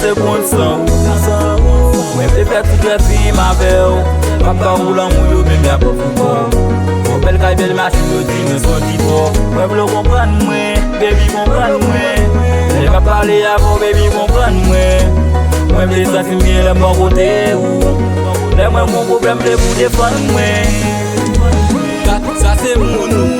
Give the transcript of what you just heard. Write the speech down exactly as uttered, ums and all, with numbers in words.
Se konn san ou. Mwen vle fè tout rèv fim avè w. M ap ba ou lanmou yo, men m ap fou kò. Yon bèl kay, bèl machin, yo di mwen sòti twò. Mwen vle w konprann mwen, baby, konprann mwen. Lè m ap pale avè w, baby, konprann mwen. Mwen vle santi m gen lè m bò kote ou. Lè mwen gon pwoblèm, vle pou defann mwen. Sa, sa se moun ou.